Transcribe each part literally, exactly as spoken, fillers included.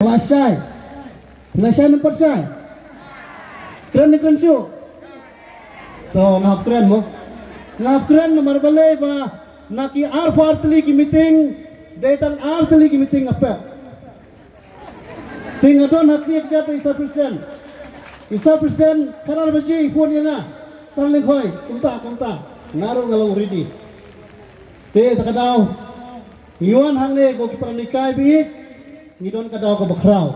Lashai. Lashai namar shai. Kren ni kren shu. To nga hap kren mo. Nga hap kren namar balei ba na ki arphew ar tylli ki meeting, dei tang ar tylli ki meeting nga pep. Te nga don ha kti ka jait i Sir President. I Sir President, khatar baje i phone ïa nga. Sir Lyngkhoi, kumta, kumta. Nga ruh nga long ready. Te ta ka daw. Ngi wan hangne ko ki para nonghikai baieit. Ngi don ka daw kaba khraw.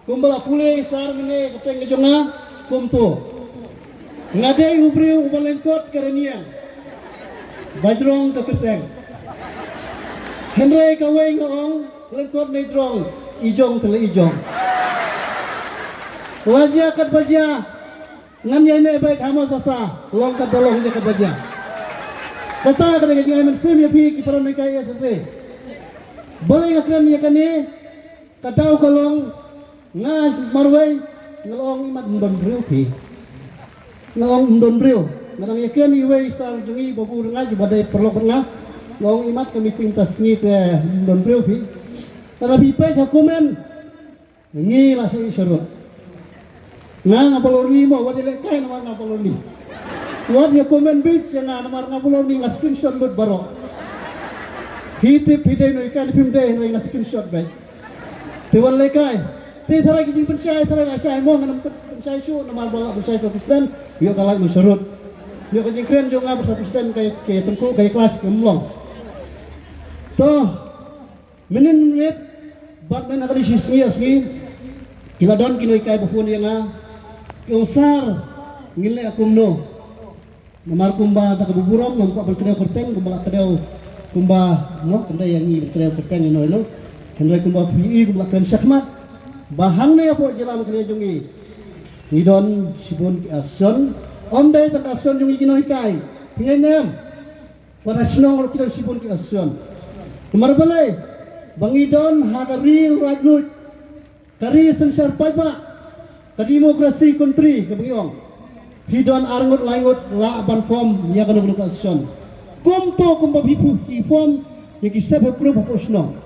Kumba la pule i Sir mynne ka teng ka jong nga, kumto. Nga dei u briew uba lyngkot ka rynïeng. Ba jrong ka kyrteng. Hynrei kawei nga ong, lyngkot ne jrong, i jong te la i jong. La jia kat ba jia, ngan ïai neh beit ha mo sasa, long kat ba long jia kat ba jia. Kata ka dei ka jingai mynsiem ïa phi ki para nonghikai S S A. Balei nga kren ïa kane, ka daw ka long, nga marwei, nga la ong imat ym don briew phi. Nga ong ym don briew. Nga dang ïakren iwei i Sir jong ngi ba bu rngai ba dei paralok bad nga. Nga ong imat ka meeting ta sngi te ym don briew phi. Tang phi peit ha comment. Ngi la sha ïa sharud. Nga nga balorni mo, wat ïa lehkai namar nga balorni. Wat ïa comment beit ïa nga namar nga balorni, nga screenshot lut baroh. Phi tip phi dei nonghikai ne phim dei, hynrei nga screenshot beit. Te wat lehkai. Te tharai ki jingpynshai, tharai la shai mo, ngan ym pyn-, pynshai shuh namar ba la pynshai Sir President. Ïoh ka lait man sharud. Ïoh ka jingkren jong nga bad Sir President ka, ka tyngkhuh, ka clash, kam long. To. Mynnin mynnin bad mynnin ha ka dei shi sngi ar sngi, ki la don ki nonghikai ba phone ïa nga, ki ong Sir, ngin leh kumno. Namar kumba da kaba burom ngam kwah ban kdew kyrteng, kumba la kdew, kumba, mo, kynda ïa ngi ban kdew kyrteng ïa no ïa no. Hynrei kumba phi i kumba la kren shakhmat ba hangne hapoh jylla Meghalaya jong ngi, ngi don shibun ki association. Ym dei tang ka association jong ngi ki nonghikai, phi ngeit ne em? Wat ha shnong ruh ki don shibun ki association. Namar balei? Ba ngi don ha ka ri raij luid, ka ri synshar paidbah, ka democracy country kaba ngi ong. Phi don ar ngut lai ngut lah ban form ïa kano kano ka association. Kumto kumba phi phi form ïa ki self help group hapoh shnong.